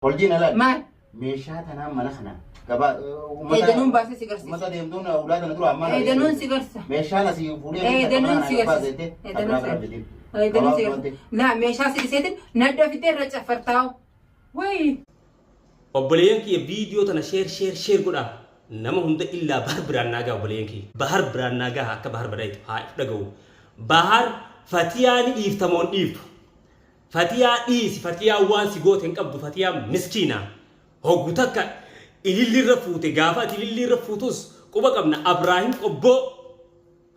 Oljiin alaal. Maal? Meeshaa tanaan mana kana gabaa uummata Eedanuun baasee si garsiisa. uummata deemtuun ulaa tana dura ammaa Eedanuun si garsiisa. Meeshaan asii fuudhee Eedanuun si garsiisa. Eedanuun si garsiisa. Eedanuun si garsiisa. Laa meeshaa si dhiseetiin nadhoo fiddee irra caffartaa'u. Wayi. Obboleeyyan kiyya viidiyoo tana sheer sheer sheer godhaa nama hunda illaa bahar biraan naa gaha obboleeyyan kiyya bahar biraan naa gaha akka bahar badhaaytu haa if dhagahu bahar fatiyaa ni dhiifta moo hin dhiiftu fatiyaa dhiisi fatiyaa waan si goote hin qabdu fatiyaa miskiina hoggu takka ililli irra fuute gaafa ati ililli irra fuutus quba qabna abraahim qobboo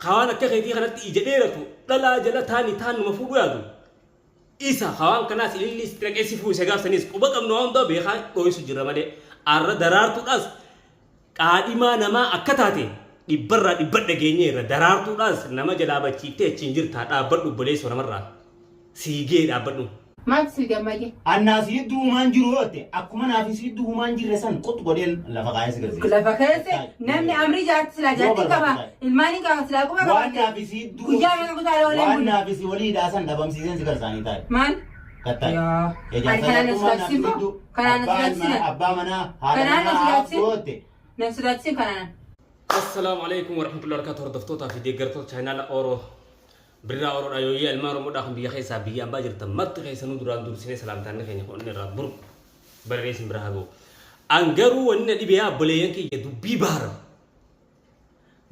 kawaan akka keetii kanatti ija dheeratu dhalaa jala taani taan numa fuudhu yaadu Isa ka waan kanaas ilillii sitti naqee si fuuse gaaf saniis quba qabnu waan hundaa beekaa dhooysu jirra malee arra daraartuudhaas qaadhimaa namaa akka taate dhibbarraa dhibba dhageenyeerra daraartuudhaas nama jalaa bachiiftee achiin jirtaa dhaabbadhu obboleessoo namarraa siigee dhaabbadhu. Maaltu si gammade? Annaa si jidduu humaan jiru yoo jette akkuma naa fi si jidduu humaan jirre san qux godheen lafa kaayee si garsiisa. Lafa keessa namni amrii jaarti silaa Yoo jaartii qaba. barbaadu taa'e. Ilmaan hin qaba silaa quba Waan qabatte. naa fi si jidduu Guyyaa meeqa kutaalee waliin waan bulu? naa fi si walii hidhaa san dhabamsiiseen si garsaanii taa'e. Maal? Kattaa'e. Yaa. Ejaarsa Ani kanaan na jaartummaa naa fi sodaachisin si jidduu Kanaan na abbaa sodaachisin. ilmaa abbaa manaa haadha Kanaan na manaa sodaachisin. goote. Na sodaachisin kanaan. Assalaamu alaikum warahmatullahi wabarakatuh hordoftootaa fi deeggartoota chaayinaala Oro Birraa Oroodha yooyyee ilmaan Oromoodhaa kan biyya keessaa biyya ambaa jirtan marti keessanuu duraan dursinee salaamtaanni keenya kun inni irraa bur barree isin bira haa ga'u. An garuu wanni na dhibee obboleeyyan kiyya dubbii bahar.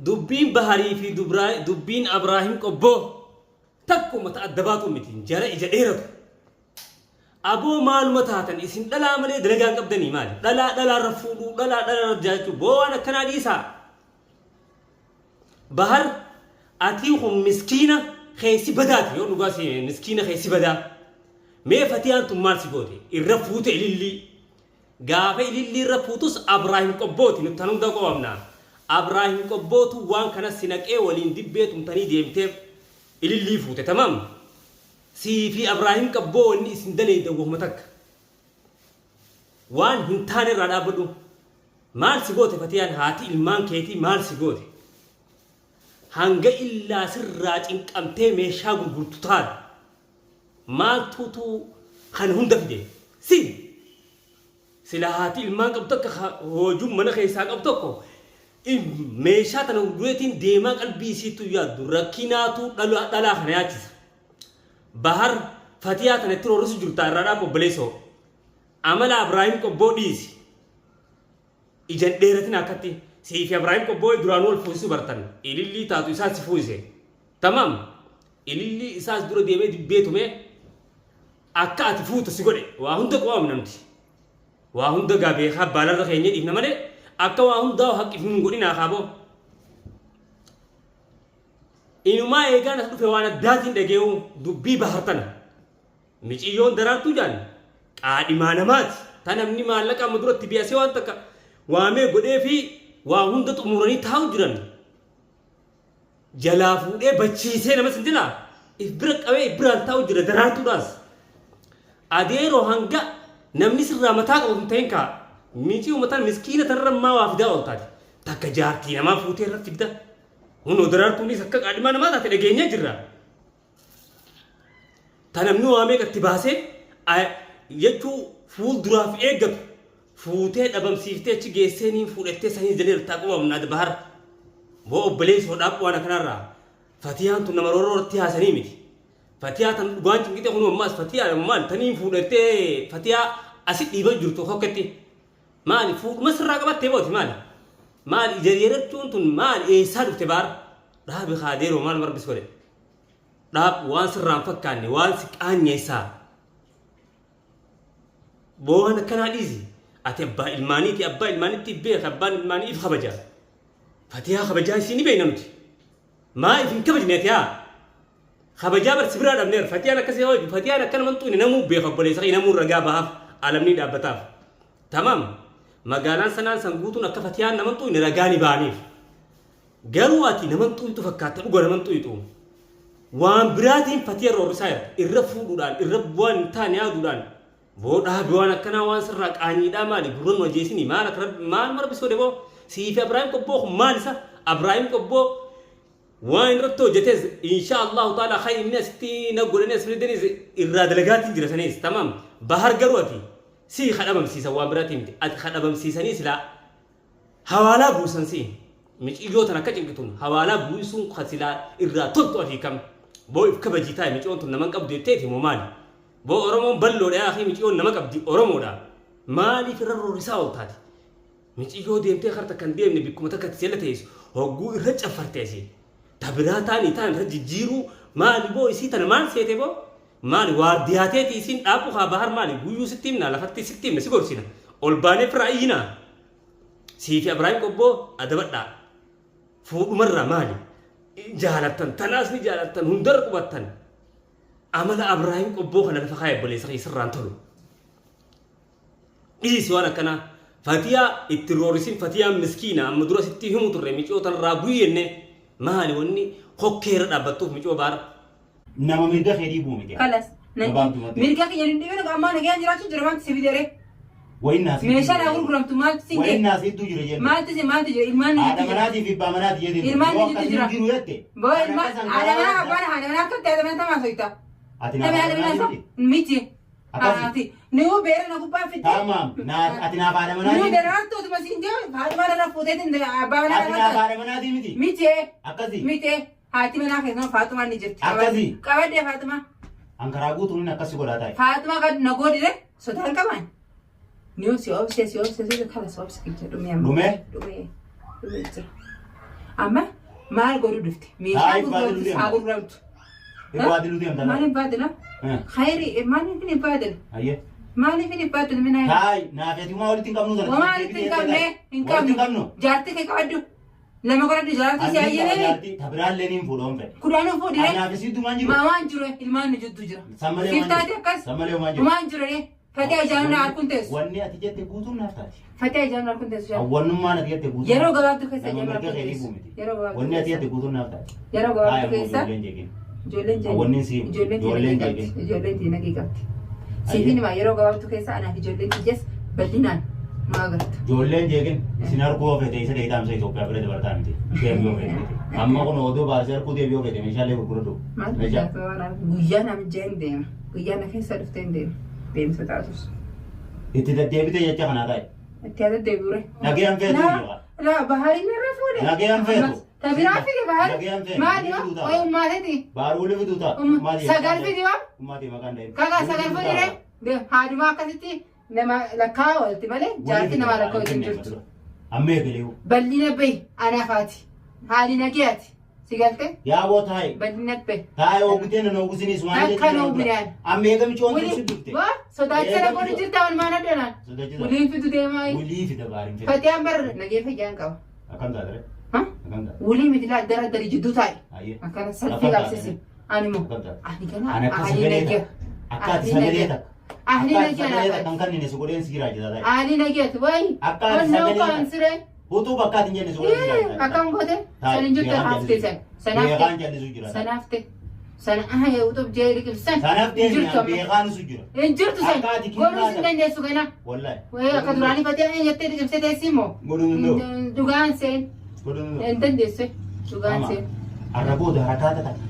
Dubbiin baharii fi dubbiin Abraahim Qobboo takkuma ta adda baatu miti jara ija dheeratu. Aboo maaluma taatan isin dhalaa malee dalagaa hin qabdanii maali? Dhalaa dhalaarra fuudhuu dhalaa dhalaarra jiraachuu boo waan akkanaa dhiisaa. Bahar atii kun miskiina keessi badaati yoo dhugaa si miskiina keessi badaa. Mee fatiyaan tun maal si goote? Irra fuute ilillii. Gaafa ilillii irra fuutus Abraahim Qobbooti nuti tan hunda qobamna. Abraahim Qobbootu waan kana si naqee waliin dibbee tumtanii deemteef ilillii fuute tamaam. Sii fi Abraahim Qabboo wanni isin daleeydan wahuma takka. Waan hin taane irraa dhaabbadhu. Maal si goote Fatiyaan haati ilmaan keetii maal si goote? Hanga illaa sirraa cinqamtee meeshaa gurgurtu taate. Maaltuutu kana hunda fide? Si! Sila haati ilmaan qabdu takka ka hoojuun mana keessaa qabu tokko meeshaa tana gurgureetiin deemaa qalbii isiittuu yaaddu rakkinaatu dhalaa kana yaachisa. Bahar fatiyaa tana itti roorrisu jirta irraa dhaab obboleessoo. Amala Abraahim Qobboo dhiisi. Ija hin dheeratin akkatti. Sii fi Abraahim Qobboo duraanuu wal fuusisuu bartan. Ilillii taatu isaan si fuusise. Tamaam. Ilillii isaas dura deemee dibbee tumee akka ati fuutu si godhe. Waa hunda quba qabna nuti. Waa hunda gaa beekaa baalarra keenyee dhiifna malee akka waa hundaa haqqifnu hin godhinaa kaaboo. Inumaa eegaan as dhufe waan addaatiin dhagee'u dubbii bahar tana. Miciyyoon daraartuu jaan qaadhimaa namaati. Ta namni maallaqa amma duratti bi'asee waan takka waamee godhee fi waa hunda xumuranii taa'u jiran. Jalaa fuudhee bachiisee nama sin jalaa if bira qabee if biraan taa'u jira daraartuudhaas. Adeeroo hanga namni sirraa mataa qabatu hin ta'in kaa miciyuma tan miskiina tanarra maa waa fidaa ooltaati. Takka jaartii namaa fuutee irra fidda. Hunoo daraartuunis akka qaadhimaa namaa taate dhageenyee jirra. Ta namni waa meeqa itti baasee jechuu fuul duraaf eeggatu fuutee dhabamsiiftee achi geessee niin fuudhettee sanii jala jirtaa qubamna ad bahar. Boo obboleessoo dhaab waan akkanarraa. Fatiyaan tun nama roorroo irratti haasanii miti. Fatiyaa tan dhugaan cinqite kun ammaas fatiyaa maal taniin fuudhettee fatiyaa asi dhiiba jirtu hokketti. Maali fuudhuma sirraa qabattee booti maali? Maali ija dheerachuun tun maali eessaa dhufte baar? Dhaabi kaadeeroo maal marbis godhe? Dhaab waan sirraan fakkaanne waan si qaanyeessaa. Boohan akkanaa dhiisi. Ati abbaa ilmaaniiti abbaa ilmaanitti beeka abbaan ilmaanii if kabaja. Fatiyaa kabajaa isii ni beekna nuti. Maa if hin kabajne ati haa? Kabajaa bar si biraa dhabneerra. Fatiyaan akkasii kabaju. Fatiyaan akka nama hin xuqne namuu beeka obboleessa kee namuu ragaa bahaaf alamni dhaabbataaf. Tamaam. Magaalaan sanaan san guutuun akka fatiyaan nama hin xuqne ragaa ni ba'aniif. Garuu ati nama hin xuqxu fakkaatta dhuga nama hin xuqxu. Waan biraatiin fatiya roorrisaa jirta. Irra fuudhuudhaan irra waan hin taane yaaduudhaan. Boo dhaabi waan akkanaa waan sirraa qaanyiidhaa maali gurra nu ajeesini maal akka rabbi maal marbi soode boo sii fi Abraahim Qobboo kun maal isa Abraahim Qobboo Waan irratti hojjates insha Allahu ta'ala kan inni asitti na godhanii as fidanis irraa dalagaatiin jira sanis tamam bahar garuu ati Sii kadhabamsiisan waan biraatii miti. Ati kadhabamsiisanii silaa hawaalaa buusan sii. Miciyyoo tan akka cinqituun hawaalaa buusuun kan silaa irraa toltu ati kam. Boo if kabajii taa'i miciyoon tun naman qabdu jetteeti moo maali? Boo Oromoon balloodha yaa akii miciyoon nama qabdi Oromoodha. Maaliif irra roorrisaa ooltaati? Miciyyoo deemtee kar takka hin deemne bikkuma takka itti jala teessu hogguu irra caffarte asii. Ta biraa taani taan irra jijjiiruu maali boo isii tana maal seete boo? Maali waardiyaa teeti isiin dhaabbu kaa bahar maali guyyuu sitti himna lafatti sitti himna si gorsina ol baanee firraa iyyinaa sii fi Abraahim qobboo adabadhaa fuudhumarraa maali jaalattan tanaas ni jaalattan hundarra qubattan amala Abraahim qobboo kana lafa kaaya obboleessa kee sirraan tolu dhiisi waan akkanaa fatiyaa itti roorrisin fatiyaan miskiina amma dura sitti himu turre micoo tanarraa bu'i jenne maali wanni kokkeerra dhaabbattuuf micoo baara Nama mirga kee dhiibuu miti. Kalas. Gabaabdumatti. Mirga kiyya hin dhiibin ammaa nagaan jiraachuu jira maaltu si fidere? Wayinnaa si Meeshaan haa gurguramtu maaltu si Wayinnaa si hedduu jira jennu. Maaltu si maaltu jira ilmaan ni Haadha jira. manaatii fi abbaa manaati jedhee. Ilmaan Yoo ni akkasii jira. jiru jette. Boo ilmaan haadha manaa abbaan haadha manaa akkatti haadha manaa tamaa soyita. Ati Tamaa naaf haadha manaa haadha isa miti. Akkasi. Haati. Nuu beera na gubbaa fidde. Tamam. Ati naaf haadha Nuu manaatii. daraartu utuma siin jiru haadha manaa irra fuuteetiin abbaa manaa Ati naaf irra haadha manaatii miti. miti. Akkasii. Miti. Haati manaa keessumaa Faaxumaan ni jirti. Akkasii. Qabadde Faaxumaa. Ankaraa guutuun inni akkasii godhaa taa'e. Faaxumaa kan na goodire sodaan qabaan. Niyo si obse si obse si kala si obse kija dhumee amma. Dhumee? Dhumee. Dhumee jira. Amma maal godhu dhufte? Meeshaa Taa'ii baaduu gurguramtu deemta. haa gurguramtu. Ibaadiluu deemta. Maal hin baadila? Khayri maaliif hin baadila? Ayyee. Maaliif hin baadila minaa? Taayi naaf ati homaa walitti hin qabnu sana. Homaa walitti hin qabne hin Walitti hin qabnu. qabnu. Jaartii kee qabadhu. Lama godhadhu jaartii si ayyalee. Tabiraallee niin fuudhoon fedhe. Kudhaanuu fuudhire. Anaaf isiitu maan jiru. Maamaan jiru ilmaan nu jidduu jira. Sammalee Siif waan taate jiru. akkas. Sammalee waan jiru. Maan jiru ree. Fatee ajaa'ibna harkuun teessu. Wanni ati jette guutuun naaf taati. Fatee ajaa'ibna harkuun teessu. Hawwannummaan ati jette guutuun. Yeroo gabaabduu keessa Nama ajaa'ibna mirga harkuun kee teessu. dhiibuu miti. Yeroo gabaabduu Wanni ati keessa. jette guutuun naaf taati. Yeroo Haaya gabaabduu immoo keessa. ijoolleen jeeqin. Ijoolleen jeeqin. Hawwanni siin Ijoolleen ijoolleen tiin nagee jeeqin. qabdi. Ijoolleen tiin nagee qabdi. Siifin himaa yeroo gabaabduu keessa anaaf ijoolleen tiyyees bal'inaan maa agarta. Ijoolleen jeeqin isin arguu yoo feete isa dheeyitaamsa Itoophiyaa bira dabartaa miti. Deebii yoo feete. Amma kun oduu baarsee arguu deebii yoo feete meeshaalee gurguradhu. Maal Meeshaa. guyyaa na mijjee hin deema. Guyyaa na keessa dhuftee hin deema. Deemsa taatus. Itti deddeebite jecha kanaa taa'e. Itti yaada deebi'ure. Nagayaan feetu La la bahariin irra fuudhe. Nagayaan feetu. Tabiraa fide bahari. Nagayaan feetu. Maali hoo? Wayi ummaateeti. Baaruu lifituu ta'a. Sagal fidi hoo? Ummaatii maqaan daa'ima. Kakaa sagal fuudhire. Haadhumaa akkasitti nama lakkaa'aa oolti malee jaarti nama lakkaa'u hin jirtu. Amma eegaleewu. Bal'ina bahi anafaati. Haali nagiyaati. Si galte? Yaaboo taa'i. Bal'ina bahi. Taa'i oogutee nan oogisinis waan Akka nu oogudaan. Amma eegami coontuu si dhufte. Waa sodaachisa godhu jirta walumaan addanaan. Sodaachisa. Waliin fidu deemaa. Walii fida baariin fida. Fatiyaan bar nagee fayyaan qaba. Akkam taate? Ha? Akkam taate? Walii miti laal dara dari jidduu taa'i. Ayyee. Akkana salphii qabsiisi. Ani moo. Akkam taate? Ani kana Ani akka ahli sagalee nagiya. takka. Akka ati sagalee takka. Ahli Akka ati nagiya sagalee naa takka hin kannine si godheen si jiraachisa taa'e. Ahli nagiyaati wayi. Akka ati Onnoo sagalee kaan takka. siree. Utuu bakka ati hin jenne si godheen si jiraachisa. Akkam goote? Taa'i. San hin jirtu Beekaan haftee jallisuu san. jira. Sanaaf Beekaan jallisuu jira. Sanaaf ta'e. Sana ahee utub jee liqimsan. Sanaaf Hin jirtu deemee amma. beekaan su jira. Hin jirtu san. Akka ati Godhuus hin kibbaa dandeessu kana. Wallahi. Wayii akka duraanii fatee ahee jettee liqimsee teessi immoo. Godhuu hin danda'u. Dhugaan seen. Godhuu hin danda'u. Hin dandeessu. Dhugaan Ama, seen. Har'a booda harakaata takka.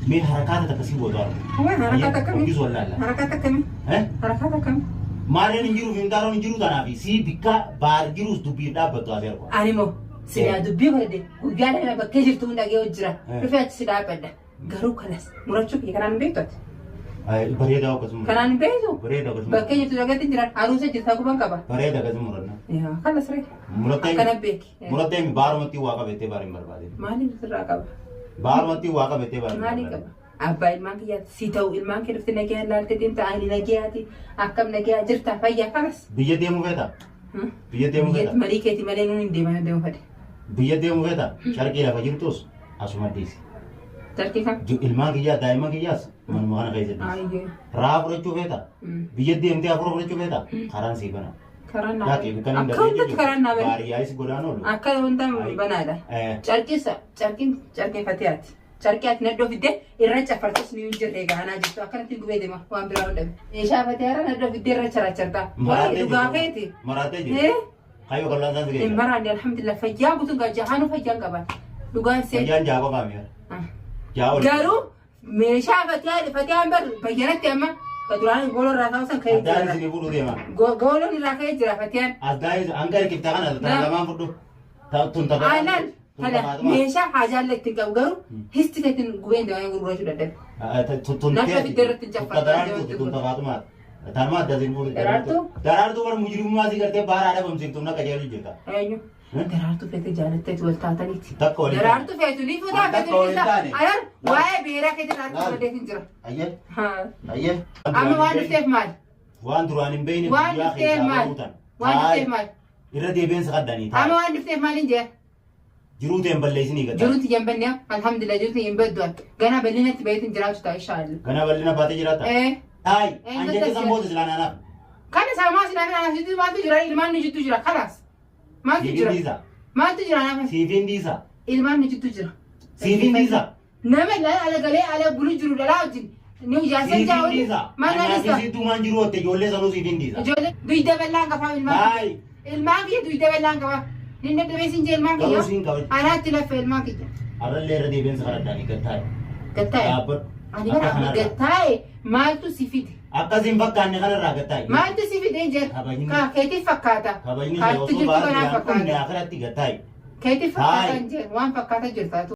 Mee harakaata takka si booda argu. Waa harakaata akkamii? Oggis wallaala. Harakaata akkamii? Eh? Harakaata akkamii? Maarreen hin jiru finxaaroon hin jiru tanaaf si bikka baar jirus dubbiif dhaabbattu asii argu. Ani moo silaa dubbii godhadhe guyyaa dhala bakkee jirtu hunda dhagee jira. Eh. Dhufee achi si dhaabbadha. Garuu kanas murachuu kiyya kanaan hin beektu ati. Bareedaa akkasuma. Kanaan hin beektu. Bareeda akkasuma. Bakkee jirtu dhagaatti hin jiran aruusa jirtaa guban qaba. Bareeda akkasuma muranna. Yaa kanas ree. Murattee Akkana beeki. murattee baarumatti waa qabattee baar hin barbaadin. Maaliin sirraa qaba? Baarumatti waa qabattee baar hin Maaliin barbaadin. qaba? Abbaa ilmaan kiyyaati si ta'u ilmaan kee dhufte nagayaan laaltee deemta ani nagayaati akkam nagayaa jirta fayyaa kanas. Biyya deemuu feeta? Biyya deemuu feeta? Marii keeti malee nuun hin deeman deemu fedhe. Biyya deemuu feeta? Carqii lafa jirtus asuma dhiisi. Tarkii kam? Ilmaan kiyyaa daa'imman kiyyaas manuma kana keessa dhiisi. Ayyee. Raa fudhachuu feeta? Biyya deemtee afura fudhachuu feeta? Karaan sii bana. Karaan naa Laaqii bikkan hin Akka hundatti karaan naa bana. Baariyyaayis godhaan oolu. Akka hunda banaadha. Eh. Carqiisa carqiin carqii fatiyaati. Carqii ati nadhoo fidde irra cafartus ni hin jirre gaanaa jirtu akkanatti gubee deema waan biraa hin dhabe. Meeshaa fatiyaarra nadhoo fidde irra characharta. Wayi dhugaa keeti. Maraatee Eh? jiru. Kayyoo kallaan isaan si Hin keessa. maraanne alhamdulillah fayyaa guutuun gaa jahaanuu fayyaan qaban. Dhugaan see. Fayyaan jaa qofaa mi'a. Jaa ol. Garuu meeshaa fatiyaa fatiyaan bar bayyanatti amma Ka duraan gooloo irraa ka'u san ka'ee Addaan jira. isinii fuudhuu deema. Gooloon irraa ka'ee jira Fatiyaan. Addaan hanga hirkifta kana tana lamaan fudhu. Tun ta Aanaan tun ta tana Faaxumaa. meeshaa haajaallee ittiin qabu garuu histi keetiin gubeen deemee gurgurachuu dadhabe. Tun Naannoo teeti. fiddee irratti hin Tun ta caffartaa daraartuuti tun ta Faaxumaati. Tanuma adda isin fuudhu. Daraartuu? Daraartuu bara mujrimummaa si gartee baara adabamsiiftu na qajeelu jirta. Eenyu? Daraartuu feete jaalatteetu wal taataniiti. Takka waliin Daraartuu feetu ni fuutaa Takka feetu ni waliin fuutaa. taane. Ayaan waa'ee beeraa keetiin daraartuu Laal. badeetiin jira. Ayyee. Haa. Ayyee. Amma waan dhufteef maali? Waan duraan hin beekne Waan guyyaa dhufteef keessaa maali? bahuu tan. Waan dhufteef maali? Irra deebiin si qaddanii Amma taa'e. waan dhufteef maali hin jee? Jiruu ta'een balleessinii gaddaa. Jiruuti hin banne alhamdulillah jiruuti hin baddu. Ganaa bal'inatti baheetiin jiraachuu ta'a inshaallah. Gana bal'ina baatee jiraata. Eh. Taayi. Eh, An jecha san booda silaa naanaaf. Kana isaa silaa kana jidduu maaltu jira? Ilmaan nu jidduu jira. Kalaas. Maaltu Siifin jira? dhiisa. Maaltu jira naaf? Siifin dhiisa. Ilmaan nu jidduu jira. Siifin dhiisa. Nama ala galee ala bulu jiru dhalaa wajjin. Ni ijaarsa Siifin jaawuli. dhiisa. Maal Anaa dhiisa? fi siittuu maan jiru ootte ijoollee sanuu siifin dhiisa. Ijoollee duyda bal'aan qabaa ilmaan. Taayi. Ilmaan kiyya duyda bal'aan qabaa. Ni dadhabee sin jee ilmaan Garuu kiyya. siin kabaja. Anaatti laffe ilmaan kiyya. Arrallee irra deebiin si kadhadhaanii gad taa'i. Gattaa'e. Dhaabbadhu. Ani Akka bara kanarraa. gattaa'e maaltu si fide? Akkasiin fakkaanne kanarraa gad taa'i. Maaltu si fide jee? Kabajni- Ka keetiif fakkaata. Kabajni kee Kaatti osoo jirtu baara kanaaf duraan dhumne fakkaata. akhiratti gad taa'i. Keetiif fakkaata Taa'i. hin jee waan fakkaata jirtaatu.